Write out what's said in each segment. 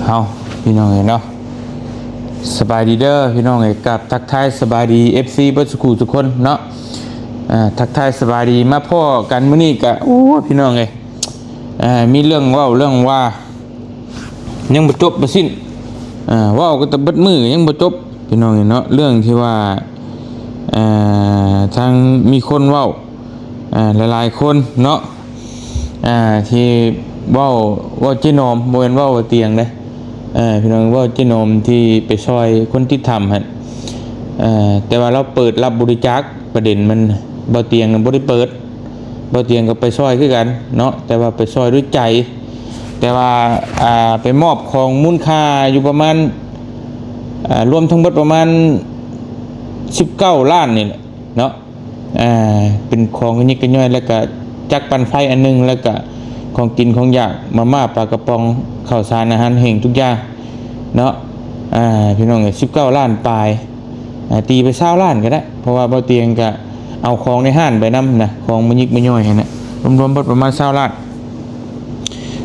ເຮົາພີ່ນ້ອງເອີຍເນາະ ສະບາຍດີເດີພີ່ນ້ອງເອີຍ ກັບທັກທາຍສະບາຍດີ ເອັຟຊີ ເບິດສູ່ຜູ້ສູ່ຄົນເນາະ. ອ່າ ທັກທາຍສະບາຍດີ ມາພໍ້ກັນມື້ນີ້ກະ ໂອ້ ພີ່ນ້ອງເອີຍ ອ່າ ມີເລື່ອງເວົ້າເລື່ອງວ່າ ຍັງບໍ່ຈົບບໍ່ສິ້ນ ອ່າ ເວົ້າກັນແຕ່ເບິດມື້ຍັງບໍ່ຈົບ ພີ່ນ້ອງເອີຍເນາະ. ເລື່ອງທີ່ວ່າ ອ່າ ທາງມີຄົນເວົ້າ ອ່າ ຫຼາຍໆຄົນເນາະ ອ່າ ທີ່ເວົ້າ ເວົ້າເຈ້ນອມ ບໍ່ແມ່ນເວົ້າບ່າວຕຽງເດ້ ເອີ ພີ່ນ້ອງ ເວົ້າເຈ້ນອມທີ່ໄປຊ່ອຍຄົນຕິດຖ້ຳຫັ້ນ ເອີ ແຕ່ວ່າລາວເປີດຮັບບໍລິຈາກ ປະເດັນມັນ ບ່າວຕຽງນະບໍ່ໄດ້ເປີດ ບ່າວຕຽງກໍໄປຊ່ອຍຄືກັນເນາະ ແຕ່ວ່າໄປຊ່ອຍດ້ວຍໃຈ ແຕ່ວ່າ ອ່າ ໄປມອບຂອງມູນຄ່າຢູ່ປະມານ ອ່າ ລວມທັງເບິດປະມານສິບເກົ້າລ້ານນີ້ແຫຼະເນາະ. ອ່າ ເປັນຂອງກະຍິກກະຍ່ອຍ ແລ້ວກະຈັກປັ່ນໄຟອັນໜຶ່ງ ແລ້ວກະຂອງກິນຂອງຢາກ ມາມ່າ ປາກະປ໋ອງ ເຂົ້າສານ ອາຫານແຫ້ງທຸກຢ່າງເນາະ. ອ່າ ພີ່ນ້ອງເອີຍ ສິບເກົ້າລ້ານປາຍ ອ່າ ຕີໄປຊາວລ້ານກໍໄດ້ ເພາະວ່າບ່າວຕຽງກະເອົາຂອງໃນຮ້ານໄປນຳນະ ຂອງມາຍິກມາຍ່ອຍຫັ້ນນະ ລວມໆເບິດປະມານຊາວລ້ານ.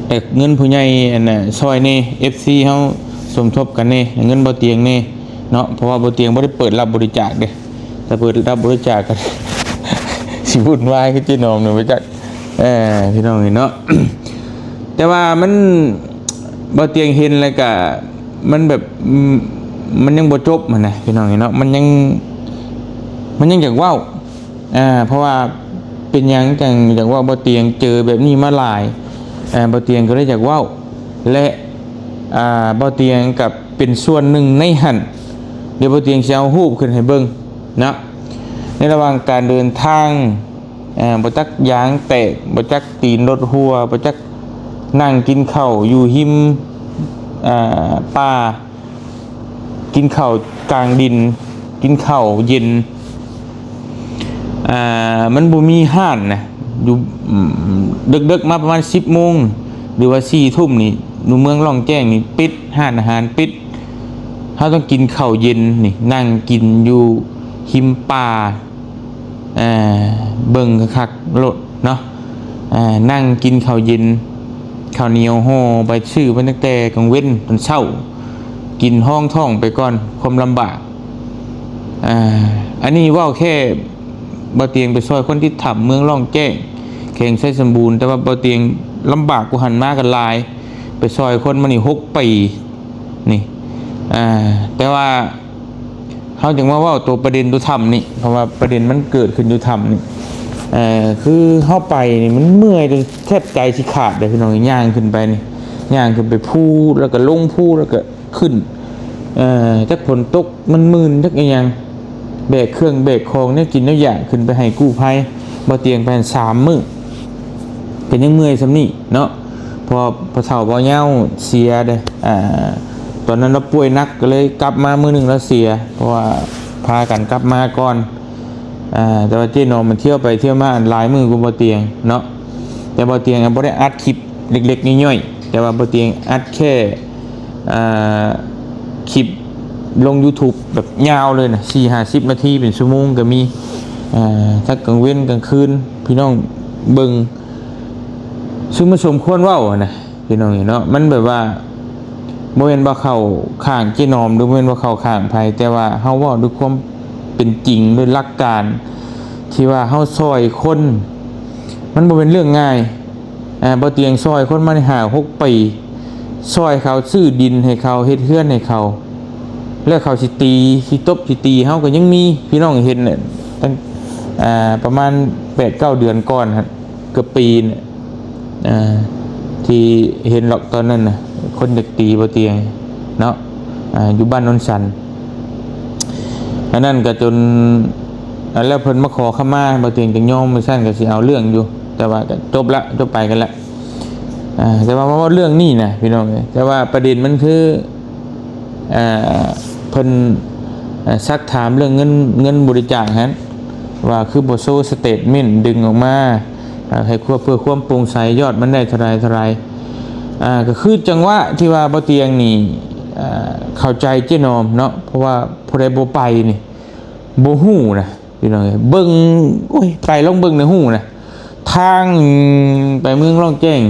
ແຕ່ເງິນຜູ້ໃຫຍ່ອັນນ່າຊ່ອຍແດ່ ເອັຟຊີເຮົາສົມທົບກັນແດ່ ເງິນບ່າວຕຽງແດ່ເນາະ ເພາະວ່າບ່າວຕຽງບໍ່ໄດ້ເປີດຮັບບໍລິຈາກເດ້. ຖ້າເປີດຮັບບໍລິຈາກກໍ ຊິວຸ່ນວາຍຄືເຈ້ນອມນີ້ບໍ່ຈັກ ເອີ ພີ່ນ້ອງເອີຍເນາະ. ແຕ່ວ່າມັນ ບ່າວຕຽງເຫັນແລ້ວກະ ມັນແບບ ອືມ ມັນຍັງບໍ່ຈົບຫັ້ນນະ ພີ່ນ້ອງເອີຍເນາະ ມັນຍັງ ມັນຍັງຢາກເວົ້າ ອ່າ ເພາະວ່າເປັນຫຍັງຈັ່ງຢາກເວົ້າ ບ່າວຕຽງເຈີແບບນີ້ມາຫຼາຍ ອ່າ ບ່າວຕຽງກໍເລີຍຢາກເວົ້າ ແລະ ອ່າ ບ່າວຕຽງກໍເປັນສ່ວນໜຶ່ງໃນຫັ້ນ ດຽວບ່າວຕຽງຊິເອົາຮູບຂຶ້ນໃຫ້ເບິ່ງເນາະ ໃນລະຫວ່າງການເດີນທາງ ເອີ ບໍ່ຈັກຢາງແຕກ ບໍ່ຈັກຕີນລົດຮົ່ວ ບໍ່ຈັກນັ່ງກິນເຂົ້າຢູ່ຮິມ ເອີ ປ່າ ກິນເຂົ້າກາງດິນ ກິນເຂົ້າເຢັນ ອ່າ ມັນບໍ່ມີຮ້ານນະ ຢູ່ ອືມ ເດິກໆມາປະມານສິບໂມງ ຫຼືວ່າສີ່ທຸ່ມນີ້ ຢູ່ເມືອງລ່ອງແຈ້ງນີ້ປິດ ຮ້ານອາຫານປິດ ເຮົາຕ້ອງກິນເຂົ້າເຢັນນີ້ ນັ່ງກິນຢູ່ຮິມປ່າ ເອີ ເບິ່ງຄັກໆໂລດເນາະ ເອີ ນັ່ງກິນເຂົ້າເຢັນ ເຂົ້າໜຽວຫໍ່ໄປ ຊື້ມາຕັ້ງແຕ່ກາງເວັນຕອນເຊົ້າ ກິນຮອງທ້ອງໄປກ່ອນ ຄວາມລຳບາກ. ອ່າ ອັນນີ້ເວົ້າແຄ່ບ່າວຕຽງໄປຊ່ອຍຄົນຕິດຖ້ຳເມືອງລ່ອງແຈ້ງ ແຂວງໄຊສົມບູນ ແຕ່ວ່າບ່າວຕຽງລຳບາກກວ່າຫັ້ນມາກໍຫຼາຍ ໄປຊ່ອຍຄົນມານີ້ຫົກປີນີ້ ອ່າ ແຕ່ວ່າ ເຮົາຈຶ່ງມາເວົ້າຕົວປະເດັນຕົວຖ້ຳນີ້ ເພາະວ່າປະເດັນມັນເກີດຂຶ້ນຢູ່ຖ້ຳນີ້ ເອີ ຄືເຮົາໄປນີ້ມັນເມື່ອຍຈົນແທບໃຈຊິຂາດເດ້ພີ່ນ້ອງ ຍ່າງຂຶ້ນໄປນີ້ ຍ່າງຂຶ້ນໄປພູ ແລ້ວກໍລົງພູ ແລ້ວກໍຂຶ້ນ ເອີ ຈັກຝົນຕົກມັນມື່ນ ຈັກອີ່ຫຍັງ ແບກເຄື່ອງແບກຂອງແນວກິນແນວຢາກຂຶ້ນໄປໃຫ້ກູ້ໄພ ບ່າວຕຽງໄປຫັ້ນສາມມື້ ກໍຍັງເມື່ອຍສ່ຳນີ້ເນາະ ເພາະພໍ່ເຖົ້າບ່າວຍາວເສຍເດ້ ອ່າ ຕອນນັ້ນລາວປ່ວຍໜັກ ກໍເລີຍກັບມາມື້ໜຶ່ງລາວເສຍ ເພາະວ່າພາກັນກັບມາກ່ອນ ອ່າ ແຕ່ວ່າເຈ້ນອມມັນທ່ຽວໄປທ່ຽວມາຫຼາຍມື້ກວ່າບ່າວຕຽງເນາະ ແຕ່ບ່າວຕຽງບໍ່ໄດ້ອັດຄລິບເລັກໆນ້ອຍໆ ແຕ່ວ່າບ່າວຕຽງອັດແຄ່ ອ່າ ຄລິບລົງຢູທູບແບບຍາວເລີຍນະ ສີ່ຫ້າສິບນາທີ ເປັນຊົ່ວໂມງກໍມີ ອ່າ ທັງກາງເວັນກາງຄືນ ພີ່ນ້ອງເບິ່ງ ຊຶ່ງມັນສົມຄວນເວົ້າຫັ້ນນະ ພີ່ນ້ອງເອີຍເນາະ ມັນແບບວ່າ ບໍ່ແມ່ນວ່າເຂົ້າຂ້າງເຈ້ນອມ ຫຼືບໍ່ແມ່ນວ່າເຂົ້າຂ້າງໃຜ ແຕ່ວ່າເຮົາເວົ້າດ້ວຍຄວາມເປັນຈິງ ດ້ວຍຫຼັກການ ທີ່ວ່າເຮົາຊ່ອຍຄົນ ມັນບໍ່ແມ່ນເລື່ອງງ່າຍ ອ່າ ບ່າວຕຽງຊ່ອຍຄົນມາໄດ້ຫ້າຫົກປີ ຊ່ອຍເຂົາຊື້ດິນໃຫ້ເຂົາ ເຮັດເຮືອນໃຫ້ເຂົາ ແລ້ວເຂົາຊິຕີ ຊິຕົບ ຊິຕີເຮົາກໍຍັງມີ ພີ່ນ້ອງເຫັນແຫຼະ ຕັ້ງ ອ່າ ປະມານແປດເກົ້າເດືອນກ່ອນຫັ້ນ ເກືອບປີນະ ອ່າ ທີ່ເຫັນຫຼອກຕອນນັ້ນນະ ຄົນຢາກຕີບ່າວຕຽງເນາະ ອ່າ ຢູ່ບ້ານໂນນສັນ ອັນນັ້ນກໍຈົນ ອ່າ ແລ້ວເພິ່ນມາຂໍຂະມາ ບ່າວຕຽງຈຶ່ງຍອມ ວ່າຊັ້ນກໍຊິເອົາເລື່ອງຢູ່ ແຕ່ວ່າກໍຈົບລະ ຈົບໄປກັນລະ ອ່າ ແຕ່ວ່າມາເວົ້າເລື່ອງນີ້ນະ ພີ່ນ້ອງເອີຍ ແຕ່ວ່າປະເດັນມັນຄື ອ່າ ເພິ່ນ ອ່າ ຊັກຖາມເລື່ອງເງິນ ເງິນບໍລິຈາກຫັ້ນ ວ່າຄືບໍ່ໂຊສະເຕດເມັນດຶງອອກມາ ອ່າ ໃຫ້ຄວບ ເພື່ອຄວາມໂປ່ງໃສ ຍອດມັນໄດ້ເທົ່າໃດເທົ່າໃດ ອ່າ ກໍຄືຈັງຫວະທີ່ວ່າບ່າວຕຽງນີ້ ອ່າ ເຂົ້າໃຈເຈ້ນອມເນາະ ເພາະວ່າຜູ້ໃດບໍ່ໄປນີ້ບໍ່ຮູ້ນະ ພີ່ນ້ອງເອີຍ ເບິ່ງ ໂອ້ຍ ໄປລອງເບິ່ງໃນຮູນະ ທາງໄປເມືອງລ່ອງແຈ້ງ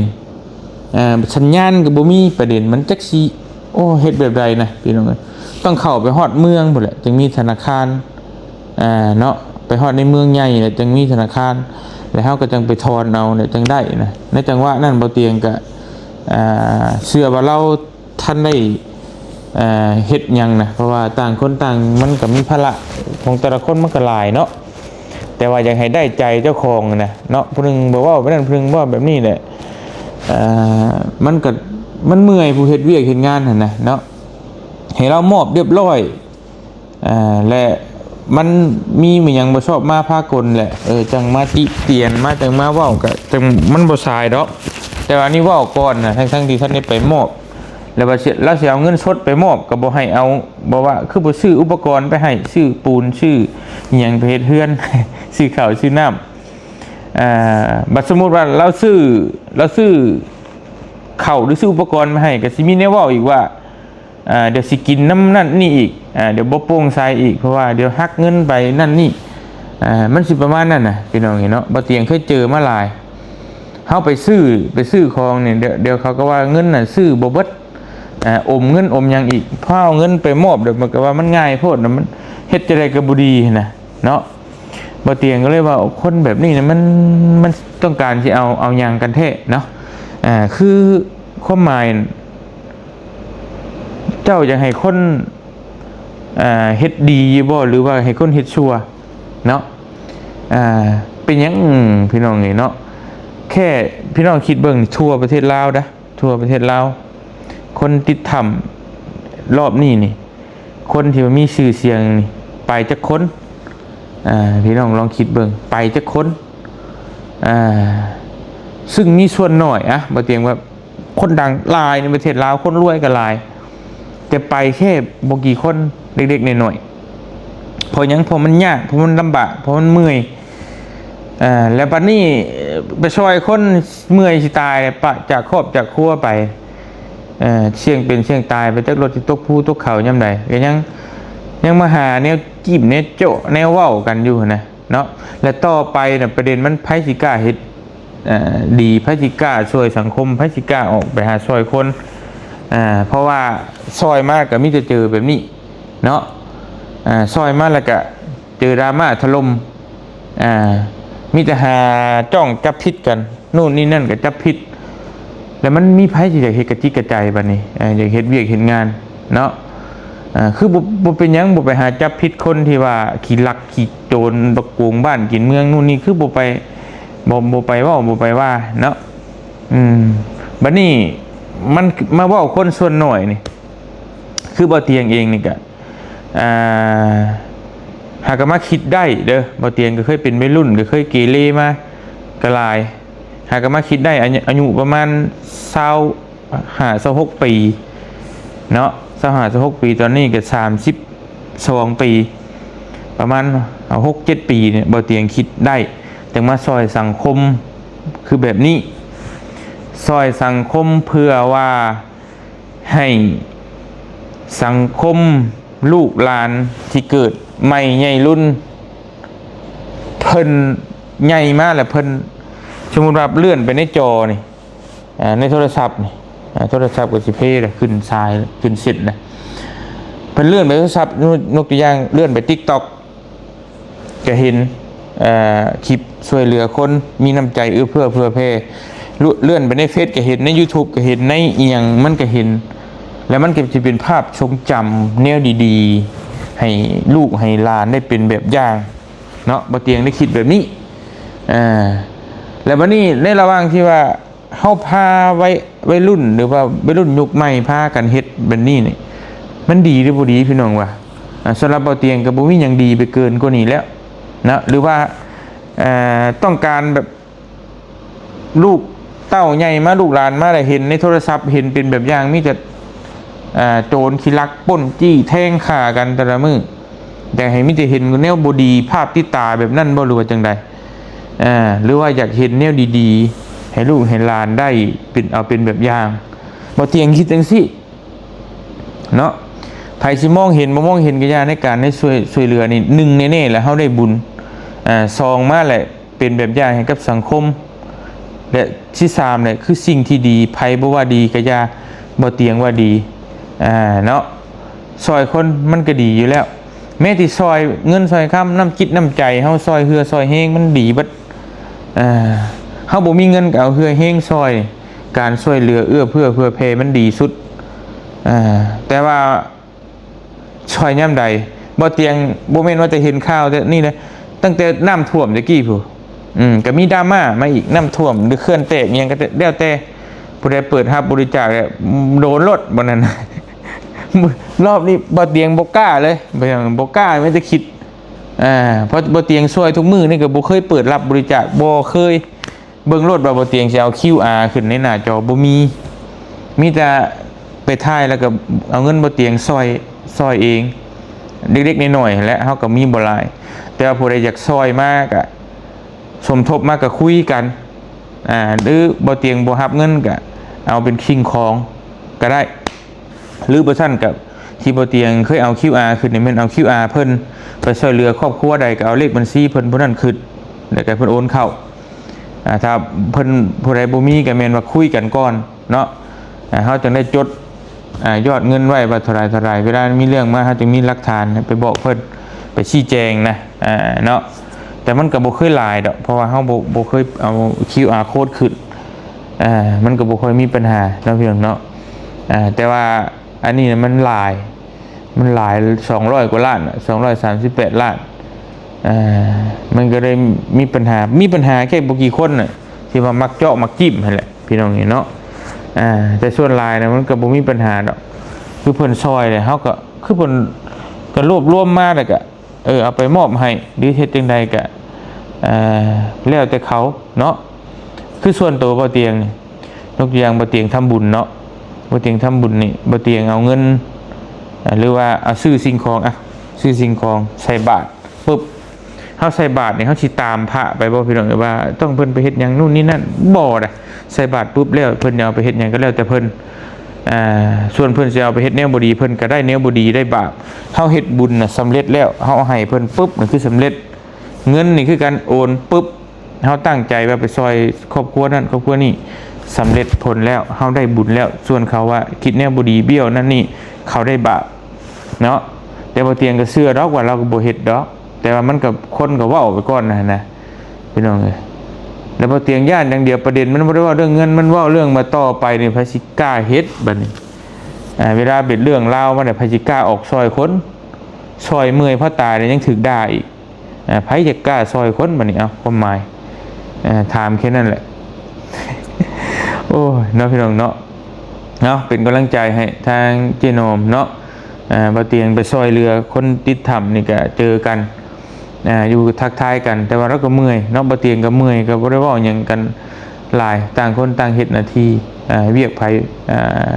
ເອີ ສັນຍານກໍບໍ່ມີ ປະເດັນມັນຈັກຊິ ໂອ້ ເຮັດແບບໃດນະພີ່ນ້ອງເອີຍ ຕ້ອງເຂົ້າໄປຮອດເມືອງພຸ້ນແຫຼະ ຈຶ່ງມີທະນາຄານ ອ່າ ເນາະ ໄປຮອດໃນເມືອງໃຫຍ່ແລ້ວຈຶ່ງມີທະນາຄານ ແລ້ວເຮົາກໍຈັ່ງໄປຖອນເອົາ ແລ້ວຈັ່ງໄດ້ນະ. ໃນຈັງຫວະນັ້ນ ບໍ່ຕຽງກໍ ອ່າ ເຊື່ອວ່າລາວ ທັນໄດ້ ເອີ ເຮັດຫຍັງນະ ເພາະວ່າຕ່າງຄົນຕ່າງ ມັນກໍມີພາລະຂອງແຕ່ລະຄົນ ມັນກໍຫຼາຍເນາະ ແຕ່ວ່າຢາກໃຫ້ໄດ້ໃຈເຈົ້າຂອງນະເນາະ ຜູ້ໜຶ່ງບໍ່ເວົ້າແບບນັ້ນ ຜູ້ໜຶ່ງເວົ້າແບບນີ້ແຫຼະ ເອີ ມັນກໍ ມັນເມື່ອຍ ຜູ້ເຮັດວຽກເຮັດງານຫັ້ນນະເນາະ ໃຫ້ລາວມອບຮຽບຮ້ອຍ ອ່າ ແລະ ມັນມີມີຫຍັງບໍ່ຊອບມາພາກົນແຫຼະ ເອີ ຈັ່ງມາຕິຕຽນ ມາ ຈັ່ງມາເວົ້າ ກະຈັ່ງ ມັນບໍ່ສາຍດອກ ແຕ່ວ່າອັນນີ້ເວົ້າກ່ອນນະ ທັງໆທີ່ທັນໄດ້ໄປມອບ ແລ້ວວ່າຊິ ລາວຊິເອົາເງິນສົດໄປມອບ ກໍບໍ່ໃຫ້ເອົາ ບອກວ່າຄືບໍ່ຊື້ອຸປະກອນໄປໃຫ້ ຊື້ປູນ ຊື້ອີ່ຫຍັງໄປເຮັດເຮືອນ ຊື້ເຂົ້າຊື້ນ້ຳ ອ່າ ບັດສົມມຸດວ່າລາວຊື້ ລາວຊື້ເຂົ້າ ຫຼື ຊື້ອຸປະກອນໄປໃຫ້ ກໍຊິມີແນວເວົ້າອີກວ່າ ອ່າ ດຽວຊິກິນນຳນັ້ນນີ້ອີກ ອ່າ ດຽວບໍ່ໂປ່ງໃສອີກ ເພາະວ່າດຽວຫັກເງິນໄປນັ້ນນີ້ ອ່າ ມັນຊິປະມານນັ້ນນະ ພີ່ນ້ອງເອີຍເນາະ. ບໍ່ຕຽງເຄີຍເຈີມາຫຼາຍ ເຮົາໄປຊື້ ໄປຊື້ຂອງນີ້ ດຽວ ດຽວເຂົາກໍວ່າເງິນນະຊື້ບໍ່ເບິດ ອ່າ ອົມເງິນອົມຫຍັງອີກ ພໍເອົາເງິນໄປມອບ ດຽວມັນກໍວ່າມັນງ່າຍໂພດນະ ມັນເຮັດຈັ່ງໃດກໍບໍ່ດີນະເນາະ. ບໍ່ຕຽງກໍເລີຍວ່າ ຄົນແບບນີ້ນະ ມັນ ມັນຕ້ອງການຊິເອົາ ເອົາຫຍັງກັນແທ້ເນາະ ອ່າ ຄືຄວາມໝາຍ ເຈົ້າຢາກໃຫ້ຄົນ ອ່າ ເຮັດດີຢູ່ບໍ່ ຫຼືວ່າໃຫ້ຄົນເຮັດຊົ່ວເນາະ? ອ່າ ເປັນຫຍັງພີ່ນ້ອງເອີຍເນາະ ແຄ່ພີ່ນ້ອງຄິດເບິ່ງ ທົ່ວປະເທດລາວດະ ທົ່ວປະເທດລາວ ຄົນຕິດຖ້ຳລອບນີ້ນີ້ ຄົນທີ່ວ່າມີຊື່ສຽງນີ້ ໄປຈັກຄົນ? ອ່າ ພີ່ນ້ອງລອງຄິດເບິ່ງ ໄປຈັກຄົນ? ອ່າ ຊຶ່ງມີສ່ວນໜ້ອຍ ອ່ະ ບໍ່ຕຽງວ່າ ຄົນດັງຫຼາຍໃນປະເທດລາວ ຄົນລວຍກໍຫຼາຍ ແຕ່ໄປແຄ່ບໍ່ກີ່ຄົນ ເລັກໆນ້ອຍໆ. ເພາະຫຍັງ? ເພາະມັນຍາກ ເພາະມັນລຳບາກ ເພາະມັນເມື່ອຍ ເອີ ແລ້ວບັດນີ້ໄປຊ່ອຍຄົນເມື່ອຍຊິຕາຍ ປະຈາກຄອບຈາກຄົວໄປ ເອີ ສ່ຽງເປັນສ່ຽງຕາຍໄປ ຈັກລົດຊິຕົກພູຕົກເຂົາຍາມໃດ ກໍຍັງ ຍັງມາຫາແນວຈີບແນວເຈາະແນວເວົ້າກັນຢູ່ຫັ້ນນະເນາະ. ແລະຕໍ່ໄປນະ ປະເດັນມັນ ໃຜຊິກ້າເຮັດ ເອີ ດີ ໃຜຊິກ້າຊ່ວຍສັງຄົມ ໃຜຊິກ້າອອກໄປຫາຊ່ອຍຄົນ ເອີ ເພາະວ່າຊ່ອຍມາກໍມີແຕ່ເຈີແບບນີ້ເນາະ ເອີ ຊ່ອຍມາແລ້ວກໍເຈີດຣາມາຖະຫຼົ່ມ ເອີ ມີແຕ່ຫາຈ້ອງຈັບຜິດກັນ ໂນ່ນນີ້ນັ້ນກໍຈັບຜິດ ແລ້ວມັນມີໃຜທີ່ຢາກເຮັດກະຈິກກະໃຈບັດນີ້ ເອີ ຢາກເຮັດວຽກເຮັດງານເນາະ ເອີ ຄືບໍ່ ບໍ່ເປັນຫຍັງ ບໍ່ໄປຫາຈັບຜິດຄົນທີ່ວ່າຂີ້ລັກຂີ້ໂຈນ ບັກໂກງບ້ານກິນເມືອງ ໂນ່ນນີ້ ຄືບໍ່ໄປ ບໍ່ ບໍ່ໄປເວົ້າ ບໍ່ໄປວ່າເນາະ. ອືມ ບັດນີ້ມັນມາເວົ້າຄົນສ່ວນໜ້ອຍນີ້ ຄືບໍ່ຕຽງເອງນີ້ກະ ອ່າ ຫາກະມາຄິດໄດ້ເດີ ບໍ່ຕຽງກໍເຄີຍເປັນໄວລຸ້ນ ກໍເຄີຍເກເລມາກໍຫຼາຍ ຫາກະມາຄິດໄດ້ ອາຍຸ ອາຍຸປະມານຊາວຫ້າ ຊາວຫົກປີເນາະ ຊາວຫ້າ ຊາວຫົກປີ ຕອນນີ້ກໍສາມສິບສອງປີ ປະມານຫົກເຈັດປີນີ້ ບໍ່ຕຽງຄິດໄດ້ ຈຶ່ງມາຊ່ອຍສັງຄົມ ຄືແບບນີ້ ຊ່ອຍສັງຄົມເພື່ອວ່າ ໃຫ້ສັງຄົມລູກຫຼານທີ່ເກີດໃໝ່ໃຫຍ່ລຸ້ນ ເພິ່ນໃຫຍ່ມາແລ້ວ ເພິ່ນ ສົມມຸດວ່າເລື່ອນໄປໃນຈໍນີ້ ອ່າ ໃນໂທລະສັບນີ້ ອ່າ ໂທລະສັບກໍຊິເພລະ ຂຶ້ນສາຍ ຂຶ້ນເສັ້ນນະ ເພິ່ນເລື່ອນໄປໂທລະສັບ ຍົກ ຍົກຕົວຢ່າງ ເລື່ອນໄປຕິກຕັອກ ກະເຫັນ ເອີ ຄລິບຊ່ວຍເຫຼືອຄົນ ມີນ້ຳໃຈເອື້ອເຟື້ອເຜື່ອແຜ່ ເລື່ອນໄປໃນເຟສກະເຫັນ ໃນຢູທູບກະເຫັນ ໃນອີ່ຫຍັງມັນກະເຫັນ ແລ້ວມັນກະຈະເປັນພາບຊົງຈຳແນວດີໆ ໃຫ້ລູກໃຫ້ຫຼານໄດ້ເປັນແບບຢ່າງເນາະ ບໍ່ຕຽງໄດ້ຄິດແບບນີ້ ເອີ ແລ້ວບັດນີ້ໃນລະຫວ່າງທີ່ວ່າ ເຮົາພາໄວ ໄວລຸ້ນ ຫຼືວ່າໄວລຸ້ນຍຸກໃໝ່ພາກັນເຮັດແບບນີ້ນີ້ ມັນດີຫຼືບໍ່ດີພີ່ນ້ອງວ່າ? ອ່າ ສຳລັບບໍ່ຕຽງກໍບໍ່ມີຫຍັງດີໄປເກີນກວ່ານີ້ແລ້ວເນາະ ຫຼືວ່າ ເອີ ຕ້ອງການແບບ ລູກເຕົ້າໃຫຍ່ມາ ລູກຫຼານມາ ແລ້ວເຫັນໃນໂທລະສັບ ເຫັນເປັນແບບຢ່າງ ມີແຕ່ ອ່າ ໂຈນຂີ້ລັກ ປຸ້ນ ຈີ້ ແທງ ຂ້າກັນແຕ່ລະມື້ ຢາກໃຫ້ມີແຕ່ເຫັນແນວບໍ່ດີ ພາບຕິດຕາແບບນັ້ນບໍ່ ຫຼືວ່າຈັ່ງໃດ? ອ່າ ຫຼືວ່າຢາກເຫັນແນວດີໆ ໃຫ້ລູກໃຫ້ຫຼານໄດ້ເປັນ ເອົາເປັນແບບຢ່າງ ບໍ່ຕຽງຄິດຈັ່ງຊີ້ເນາະ. ໃຜຊິມອງເຫັນບໍ່ມອງເຫັນກໍຢ່າ ໃນການໃຫ້ຊ່ວຍ ຊ່ວຍເຫຼືອນີ້ ໜຶ່ງແນ່ໆ ແຫຼະ ເຮົາໄດ້ບຸນ ອ່າ ສອງມາແຫຼະ ເປັນແບບຢ່າງໃຫ້ກັບສັງຄົມ ແລະ ທີສາມແຫຼະ ຄືສິ່ງທີ່ດີ ໃຜບໍ່ວ່າດີກໍຢ່າ ບໍ່ຕຽງວ່າດີ ອ່າເນາະ ຊ່ອຍຄົນມັນກໍດີຢູ່ແລ້ວ ແມ້ທີ່ຊ່ອຍເງິນຊ່ອຍຄຳ ນ້ຳຈິດນ້ຳໃຈເຮົາ ຊ່ອຍເຫື່ອຊ່ອຍແຮງ ມັນດີເບິດ. ອ່າ ເຮົາບໍ່ມີເງິນກໍເອົາເຫື່ອແຮງຊ່ອຍ ການຊ່ວຍເຫຼືອເອື້ອເຟື້ອເຜື່ອແຜ່ມັນດີສຸດ. ອ່າ ແຕ່ວ່າ ຊ່ອຍຍາມໃດ? ບໍ່ຕຽງ ບໍ່ແມ່ນວ່າແຕ່ເຫັນຂ່າວແຕ່ນີ້ເດ້ ຕັ້ງແຕ່ນ້ຳຖ້ວມແຕ່ກີ້ພຸ້ນ ອືມ ກໍມີດຣາມ່າມາອີກ ນ້ຳຖ້ວມ ຫຼື ເຂື່ອນແຕກ ອີ່ຫຍັງກໍແລ້ວແຕ່ ຜູ້ໃດເປີດຮັບບໍລິຈາກແລ້ວ ໂດນໂລດ ບ່ອນນັ້ນ. ລອບນີ້ບໍ່ຕຽງບໍ່ກ້າເລີຍ ບໍ່ຫຍັງບໍ່ກ້າ ມີແຕ່ຄິດ ອ່າ ເພາະບໍ່ຕຽງຊ່ວຍທຸກມື້ນີ້ ກໍບໍ່ເຄີຍເປີດຮັບບໍລິຈາກ ບໍ່ເຄີຍ. ເບິ່ງໂລດວ່າບໍ່ຕຽງຊິເອົາຄິວອາຂຶ້ນໃນໜ້າຈໍ ບໍ່ມີ ມີແຕ່ໄປຖ່າຍ ແລ້ວກໍເອົາເງິນບໍ່ຕຽງຊ່ອຍ ຊ່ອຍເອງ ເລັກໆນ້ອຍໆແຫຼະ ເຮົາກໍມີບໍ່ຫຼາຍ ແຕ່ວ່າຜູ້ໃດຢາກຊ່ອຍມາກໍສົມທົບມາກໍຄຸຍກັນ ອ່າ ຫຼືບໍ່ຕຽງບໍ່ຮັບເງິນກໍເອົາເປັນສິ່ງຂອງກໍໄດ້ ຫຼືບໍ່ຊັ້ນກໍທີ່ບໍ່ຕຽງເຄີຍເອົາຄິວອາຂຶ້ນນີ້ ແມ່ນເອົາຄິວອາເພິ່ນໄປຊ່ວຍເຫຼືອຄອບຄົວໃດ ກໍເອົາເລກບັນຊີເພິ່ນຜູ້ນັ້ນຂຶ້ນ ແລ້ວກໍເພິ່ນໂອນເຂົ້າ ອ່າ ຖ້າເພິ່ນຜູ້ໃດບໍ່ມີກໍແມ່ນວ່າຄຸຍກັນກ່ອນເນາະ ອ່າ ເຮົາຈຶ່ງໄດ້ຈົດ ອ່າ ຍອດເງິນໄວ້ວ່າເທົ່າໃດເທົ່າໃດ ເວລາມີເລື່ອງມາເຮົາຈຶ່ງມີຫຼັກຖານໄປບອກເພິ່ນ ໄປຊີ້ແຈງນະ ອ່າ ເນາະ ແຕ່ມັນກໍບໍ່ເຄີຍຫຼາຍດອກ ເພາະວ່າເຮົາບໍ່ ບໍ່ເຄີຍເອົາຄິວອາໂຄດຂຶ້ນ ອ່າ ມັນກໍບໍ່ຄ່ອຍມີບັນຫາເນາະ ພີ່ນ້ອງເນາະ ອ່າ ແຕ່ວ່າອັນນີ້ນະມັນຫຼາຍ ມັນຫຼາຍ ສອງຮ້ອຍກວ່າລ້ານ ສອງຮ້ອຍສາມສິບແປດລ້ານ ອ່າ ມັນກໍເລີຍມີບັນຫາ ມີບັນຫາແຄ່ບໍ່ກີ່ຄົນນະ ທີ່ວ່າມັກເຈາະມັກຈິ້ມຫັ້ນແຫຼະ ພີ່ນ້ອງເອີຍເນາະ ອ່າ ແຕ່ສ່ວນຫຼາຍນະມັນກໍບໍ່ມີບັນຫາດອກ ຄືເພິ່ນຊ່ອຍແຫຼະ ເຮົາກໍ ຄືເພິ່ນກໍລວບລວມມາ ແລ້ວກໍ ເອີ ເອົາໄປມອບໃຫ້ ຫຼືເຮັດຈັ່ງໃດກໍ ເອີ ແລ້ວແຕ່ເຂົາເນາະ ຄືສ່ວນໂຕບໍ່ຕຽງນີ້ ຍົກຕົວຢ່າງບໍ່ຕຽງທຳບຸນເນາະ ບໍ່ຕຽງທຳບຸນນີ້ ບໍ່ຕຽງເອົາເງິນ ເອີ ຫຼືວ່າເອົາຊື້ສິ່ງຂອງ ອ່ະ ຊື້ສິ່ງຂອງໃສ່ບາດປຶບ ເຮົາໃສ່ບາດນີ້ ເຮົາຊິຕາມພະໄປບໍ່ ພີ່ນ້ອງເອີຍ ວ່າຕ້ອງເພິ່ນໄປເຮັດຫຍັງ ໂນ່ນນີ້ນັ້ນ ບໍ່ດະ ໃສ່ບາດປຶບແລ້ວ ເພິ່ນຈະເອົາໄປເຮັດຫຍັງກໍແລ້ວແຕ່ເພິ່ນ ອ່າ ສ່ວນເພິ່ນຊິເອົາໄປເຮັດແນວບໍ່ດີ ເພິ່ນກໍໄດ້ແນວບໍ່ດີ ໄດ້ບາບ. ເຮົາເຮັດບຸນນະສຳເລັດແລ້ວ ເຮົາເອົາໃຫ້ເພິ່ນປຶບ ນັ້ນຄືສຳເລັດ. ເງິນນີ້ຄືກັນ ໂອນປຶບ ເຮົາຕັ້ງໃຈວ່າໄປຊ່ອຍຄອບຄົວນັ້ນຄອບຄົວນີ້ ສຳເລັດຜົນແລ້ວ ເຮົາໄດ້ບຸນແລ້ວ. ສ່ວນເຂົາວ່າຄິດແນວບໍ່ດີ ບ້ຽວນັ້ນນີ້ ເຂົາໄດ້ບາບເນາະ. ແຕ່ບໍ່ຕຽງກໍເຊື່ອດອກວ່າລາວກໍບໍ່ເຮັດດອກ ແຕ່ວ່າມັນກໍ ຄົນກໍເວົ້າໄປກ່ອນຫັ້ນນະ ພີ່ນ້ອງເອີຍ. ແລ້ວບໍ່ຕຽງຢ້ານຢ່າງດຽວ ປະເດັນມັນບໍ່ໄດ້ເວົ້າເລື່ອງເງິນ ມັນເວົ້າເລື່ອງວ່າຕໍ່ໄປນີ້ ໃຜຊິກ້າເຮັດບັດນີ້. ອ່າ ເວລາເປັນເລື່ອງລາວມານີ້ ໃຜຊິກ້າອອກຊ່ອຍຄົນ? ຊ່ອຍເມື່ອຍພໍຕາຍແລ້ວຍັງຖືກດ່າອີກ. ອ່າ ໃຜຈະກ້າຊ່ອຍຄົນບັດນີ້? ເອົ້າ ຄວາມໝາຍ ອ່າ ຖາມແຄ່ນັ້ນແຫຼະ. ໂອ້ຍ ເນາະ ພີ່ນ້ອງເນາະ. ເອົາ ເປັນກຳລັງໃຈໃຫ້ທາງເຈນອມເນາະ. ອ່າ ບໍ່ຕຽງໄປຊ່ອຍເຫຼືອຄົນຕິດຖ້ຳນີ້ກະເຈີກັນ ອ່າ ຢູ່ທັກທາຍກັນ ແຕ່ວ່າລາວກໍເມື່ອຍເນາະ ບໍ່ຕຽງກໍເມື່ອຍ ກໍບໍ່ໄດ້ເວົ້າຫຍັງກັນຫຼາຍ ຕ່າງຄົນຕ່າງເຮັດໜ້າທີ່ ອ່າ ວຽກໃຜ ອ່າ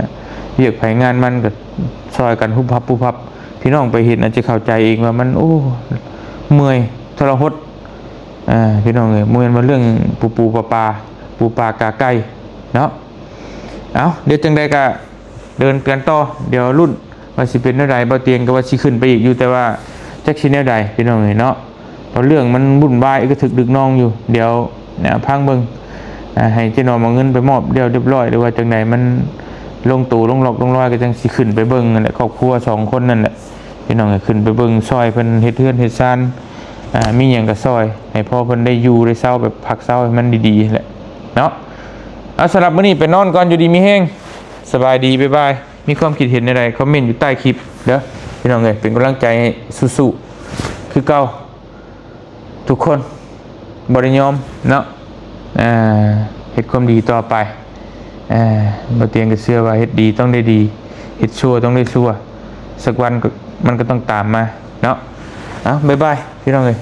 ວຽກໃຜງານມັນ ກໍຊ່ອຍກັນ ຮຸບຮັບ ປຸບຮັບ. ພີ່ນ້ອງໄປເຮັດອາດຈະເຂົ້າໃຈເອງວ່າມັນ ໂອ້ ເມື່ອຍທໍລະຫົດ ອ່າ ພີ່ນ້ອງເອີຍ ບໍ່ແມ່ນວ່າເລື່ອງປູໆປາໆ ປູປາກາໄກ່ເນາະ. ເອົາ ດຽວຈັ່ງໃດກໍ ເດີນກັນຕໍ່ ດຽວລຸ້ນວ່າຊິເປັນແນວໃດ. ບໍ່ຕຽງກໍວ່າຊິຂຶ້ນໄປອີກຢູ່ ແຕ່ວ່າຈັກຊິແນວໃດ ພີ່ນ້ອງເອີຍເນາະ. ເພາະເລື່ອງມັນວຸ່ນວາຍ ກະທຶກດຶກນອງຢູ່ ດຽວ ນະ ຟັງເບິ່ງ ອ່າ ໃຫ້ເຈນອມເອົາເງິນໄປມອບດຽວຮຽບຮ້ອຍ ຫຼືວ່າຈັ່ງໃດ ມັນລົງໂຕລົງລັອກລົງລອຍ ກໍຈັ່ງຊິຂຶ້ນໄປເບິ່ງນັ້ນແຫຼະ. ຄອບຄົວສອງຄົນນັ້ນແຫຼະ ພີ່ນ້ອງ ຂຶ້ນໄປເບິ່ງຊ່ອຍເພິ່ນເຮັດເຮືອນເຮັດຊານ ອ່າ ມີຫຍັງກໍຊ່ອຍ ໃຫ້ພໍ່ເພິ່ນໄດ້ຢູ່ໄດ້ເຊົາ ແບບພັກເຊົາໃຫ້ມັນດີໆແຫຼະເນາະ. ເອົາ ສຳລັບມື້ນີ້ໄປນອນກ່ອນ ຢູ່ດີມີແຮງ ສະບາຍດີ ບາຍບາຍ. ມີຄວາມຄິດເຫັນແນວໃດ ຄອມເມັນຢູ່ໃຕ້ຄລິບເດີ ພີ່ນ້ອງເອີຍ. ເປັນກຳລັງໃຈໃຫ້ສູ້ໆຄືເກົ່າ ທຸກຄົນ ບໍ່ໄດ້ຍອມເນາະ. ອ່າ ເຮັດຄວາມດີຕໍ່ໄປ. ອ່າ ບໍ່ຕຽງກໍເຊື່ອວ່າເຮັດດີຕ້ອງໄດ້ດີ ເຮັດຊົ່ວຕ້ອງໄດ້ຊົ່ວ ສັກວັນກໍ ມັນກໍຕ້ອງຕາມມາເນາະ. ເອົາ ບາຍບາຍ ພີ່ນ້ອງເອີຍ.